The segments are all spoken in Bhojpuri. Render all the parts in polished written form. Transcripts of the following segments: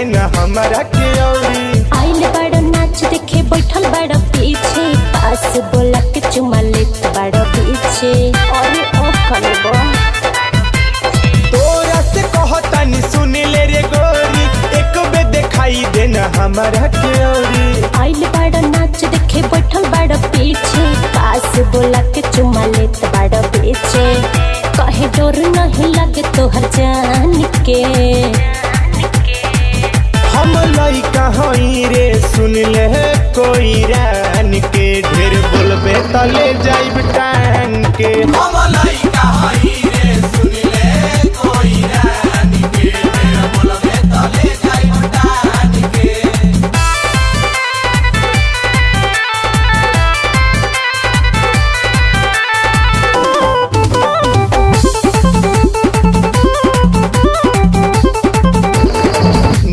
देना हमरा के औरी। आइल बड़ा नाच देखे बैठल बड़ा पीछे, पास बोला के चुमा लेत बड़ा पीछे। अरे ओ कलबो तोरा से कहतानी सुन ले रे गोरी, एक बे दिखाई देना हमरा के औरी। आइल बड़ा नाच देखे बैठल बड़ा पीछे, पास बोला के चुमा लेत बड़ा पीछे। कहे डर नहीं लगे तोहर जान के। हम लइका हई रे सुन ले कोई रान के, ढेर बोलबे त ले जाइब टांग के। हम लइका हई रे सुन ले कोई रान के, ढेर बोलबे त ले जाइब टांग के।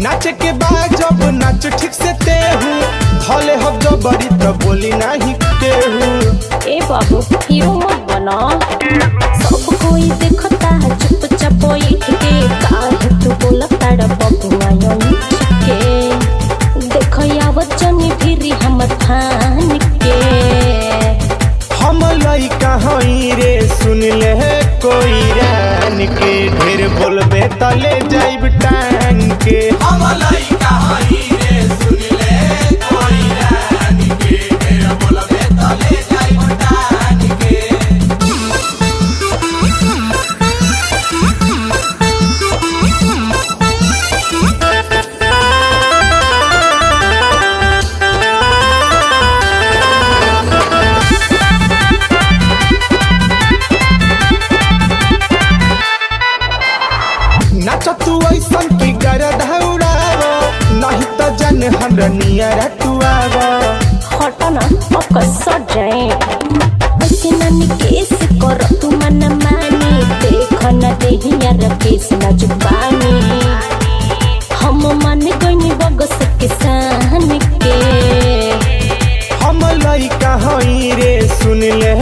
नाच के बाद जब नाच ठीक से तेहू, धले हब जबरी त बोली नाही केहू। ए बाबू हीरो मत बना, सब कोई देखता चुपचाप बैठ के। काहे तू बोलता रे बबुआ यूं के, देखो आवत जनी फिरी हमर थान के। हम लइका हई रे सुन ले कोई रान के, ढेर बोलबे त ले जाइब टांग के। हम लइका हई रे सुन ले कोई रान के, ढेर बोलबे त ले जाइब टांग के। नाच तू ऐसन की गरद उड़ाव, नहीं त जन हमरा नियर तू आव। हट ना अब सट जाए, ऐसे नानी केस कर तू मन मानी। देख न देहिया रकेश न जुबानी, हम मन गइनी बगस के सान के। हम लइका हई रे सुन ले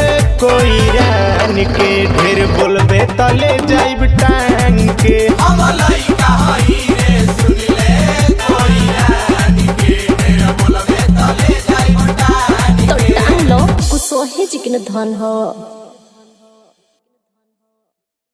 कोई रान के, ढेर बोलबे त ले जाइब टांग के। हम लइका हई रे सुन ले कोई रान के, ढेर बोलबे त ले जाइब टांग तो के। टांग लो कुसोहे जी के न धन हो।